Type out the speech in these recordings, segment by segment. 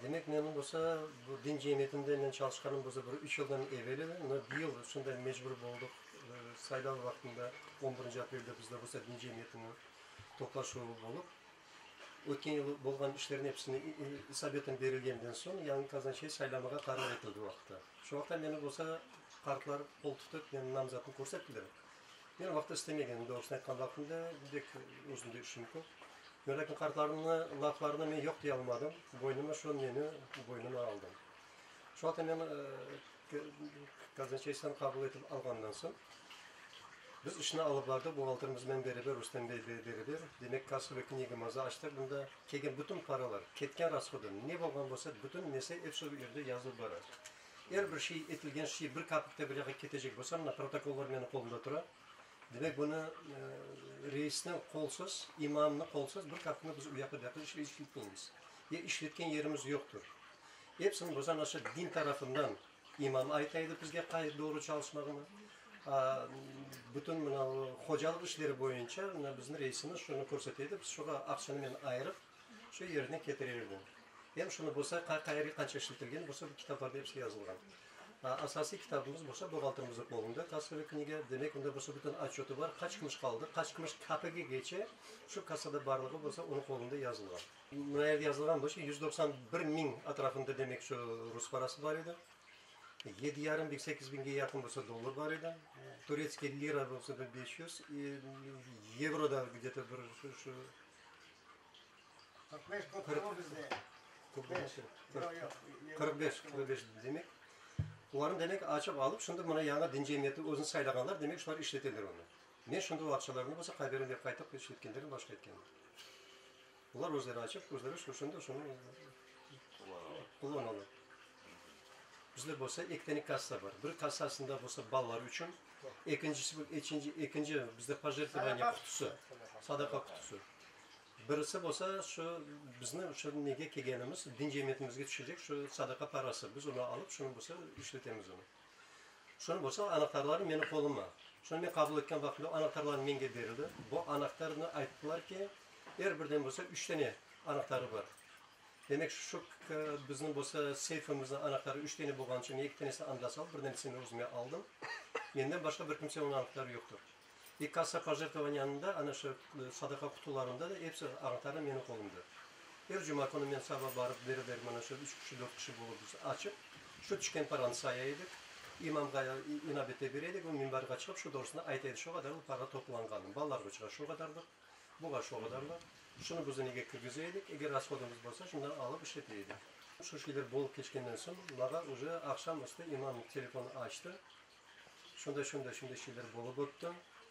Demek, menim bolsa, bu din cemiyetinde men çalışqanım bolsa bir üç yıldan evel edi. No, bıyıl şunday mecbur boldıq, saylav vaqtında, on birinci aprelde bizde bolsa din cemiyetiniñ toplaşuvı bolıp, ötken yıl bolğan işlerniñ episini isabeten berilgenden soñ, yañı kaznaçey saylamağa qarar etildi o vaqıtta. Şu vaqıtta meni bolsa qartlar qol tutıp, menim namzatımnı körsettiler. Men o vaqıtta istemegenim, doğrusını aytqan vaqtımda, bek özümde işim köp. No, lâkin qartlarnıñ laflarına men yoq dey almadım, boynuma şu neni boynuma aldım. Şu vaqıtta men kaznaçeystvanı qabul etip alğandan soñ, biz işni alıp bardıq, buhgalterimiznen beraber, Rustem bey beraber, demek, kassovıy knigamıznı açtıq, bunda kelgen bütün paralar, ketken rashodı, ne bolğan bolsa, bütün nese episi o yerde yazılıp bara. Er bir şey etilgen şey bir kapik te bir yaqqa ketecek bolsa, mına protokollar menim qolumda tura. Demek, bunı reisniñ qolsuz, imamnıñ qolsuz bir kapikni biz u yaqqa bu yaqqa işletmeymiz. Ve işletken yerimiz yoqtır. Episini biz ana şu din tarafından imam ayta edi bizge qay doğru çalışmağını. Bütün mına hocalıq işleri boyunca mına bizim reisimiz şunı körsete edi, biz şuğa aqçanı men ayırıp, Şu yerine ketire erdim. Em şunı bolsa, qayerge qança işletilgen bolsa, bu kitaplarda episi yazılğan. Asasiy kitabımız bolsa, buhgalterimizniñ qolunda, kassovıy kniga, demek, onda bolsa bütün otçötı bar, qaç kümüş qaldı, qaç kümüş kapigigece şu kassada barlığı bolsa, onıñ qolunda yazılğan. Mına yerde yazılğan bolsa, 191 miñ atrafında, demek, şu rus parası bar edi. Yedi yarım biñ, sekiz biñge yaqın bolsa dollar bar edi. Turetskiy lira bolsa bir 500, yevro da gde-to bir şu. 45 köp bizde. 45, 45 demek. Olarnı demek açıp alıp, şimdi mına yañı din cemiyeti özüni saylağanlar, demek şular işleteler onı. Men şimdi o aqçalarnı bolsa qayberem dep qaytıp işletkenlerim başqa etkenler. Olar özleri açıp, özleri şu şimdi şunı qullanalar. Bizde bolsa eki tane kassa bar. Bir kassasında bolsa balalar içün, ekincisi, ekinci bizde pojertvovaniye qutusı, sadaqa qutusı. Birisi bolsa şu bizni şu nege kelgenimiz, din cemiyetimizge tüşecek şu sadaqa parası. Biz onı alıp, şunı bolsa işletemiz onı. Şunı bolsa anahtarları menim qoluma. Şunı men qabul etken vaqtımda anahtarlar menge berildi. Bu anahtarnı ayttılar ki, er birden bolsa üç tane anahtarı bar. Demek, şu bizniñ bolsa seyfimizniñ anahtarı üç tane bolğanı içün men eki tanesini anda salıp, bir tanesini özüme aldım. Menden başqa bir kimse onıñ anahtarı yoqtır. İ kassa pojertvovaniyanında, ana şu sadaqa qutularında da episi anahtarı menim qolumda. Er cuma künü men saba barıp, beraber mana şu üç kişi, dört kişi bolıp biz açıp, şu tüşken paranı saya edik. İmamğa inabete bere edik, o minbarğa çıqıp şu doğrusını ayta edi, şu qadarlı para toplanğanı, balalarğa çıqa şu qadarlıq, buğa şu qadarlıq. Şunı biz nege kirgize edik, eger rashodımız bolsa, şundan alıp işlete edik. Şu şeyler bolıp keçkenden soñ, mağa uje aqşam üstü imam telefon açtı. Şunday, şunday, şunday şeyler bolıp ötti.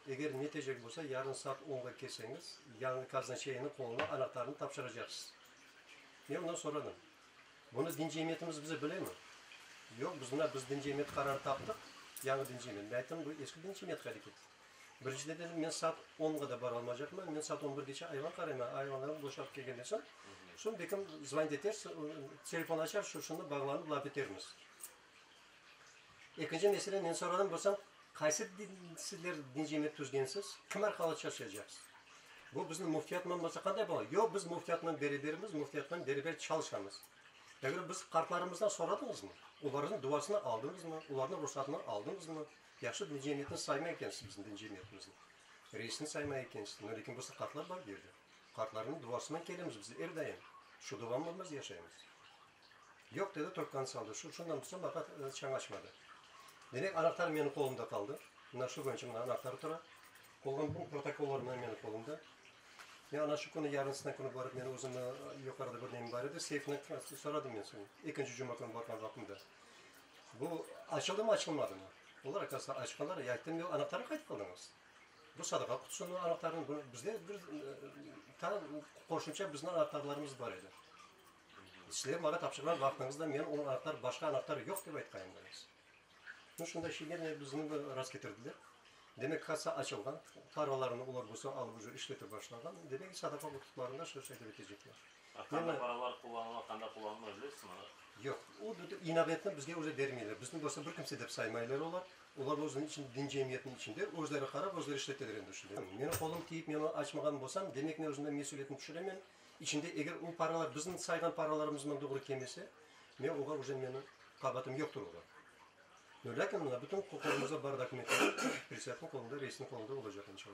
Eger netecek bolsa, yarın saat onğa kelseñiz, yañı kaznaçeyniñ qoluna anahtarını tapşıracaqsız. Men ondan soradım, Bunı din cemiyetimiz bize bilemi? Yoq, biz mına, biz din cemiyeti qararı taptıq, yañı din cemiyeti. Men ayttım, bu eski din cemiyeti qayda ketti? Birinciden dedim, men saat onğa da bara almaycaqman, men saat on birgece ayvan qarayman, ayvanlarnı boşatıp kelgenden soñ, soñ bekim zvonit eter, telefon açar, şu şunı bağlanıp laf etermiz. Ekinci mesele, men soradım, bolsam, qaysı sizler din cemiyet tüzgensiz, kim arqalı çalışacaqsız? Bu bizni müftiyatman bolsa qanday bola? Yoq, biz müftiyatman berebermiz, müftiyatman bereber çalışamız. Eger biz qartlarımızdan soradıñızmı? Olarnıñ duasını aldıñızmı? Olarnıñ ruhsatını aldıñızmı? Yahşı din cemiyetini saymay ekensiz bizim din cemiyetimizni. Reisini saymay ekensiz. No, lâkin bolsa qartlar bar bu yerde. Qartlarnıñ duasıman kelemiz biz er daim. Şu duamla biz yaşaymız. Yoq, dedi, trubkanı saldı. Şu, şundan soñ baqa çañ açmadı. Demek, anahtar menim qolumda qaldı. Mına şu boyunca mına anahtar tura. Olğan bu protokollar mına menim qolumda. Men ana şu künü, yarınsından künü barıp, men özümni yuqarıda bir nemim bar edi, seyfni soradım men soñ, ekinci cuma künü barğan vaqtımda. Bu açıldımı, açılmadımı? Olar, okazıvtsa, açqanlar. Ya ayttım, yoq, anahtarnı qaytıp aldıñız? Bu sadaqa qutusınıñ anahtarını, bu bizde bir ta qoşumça bizniñ anahtarlarımız bar edi. Sizler maña tapşırğan vaqtıñızda men onıñ anahtarı, başqa anahtar yoq dep aytqan ediñiz. Nu, şunday şeylerni bizni de rastketirdiler. Demek, kassa açılğan, paralarını olar bolsa alıp uje işletip başlağan. Demek, sadaqa qutularında şu şeyler etecekler. A qanda paralar qullanıla, qanda qullanılmay bilesizmi? Yoq, o inabetni bizge uje bermeyler. Bizni bolsa bir kimse dep saymaylar olar. Olar özüniñ içinde, din cemiyetiniñ içinde özleri qarap, özleri işleteler endi şunday. Menim qolum tiyip, men onı açmağan bolsam, demek men özümden mesüliyetni tüşüremen. İçinde eger o paralar bizim sayğan paralarımızman doğru kelmese, men oğa uje menim qabaatım yoqtır oğa. No, lâkin mına bütün qolumızda bar dokumentler, predsedatelniñ qolunda, reisniñ qolunda olacaq, inşallah.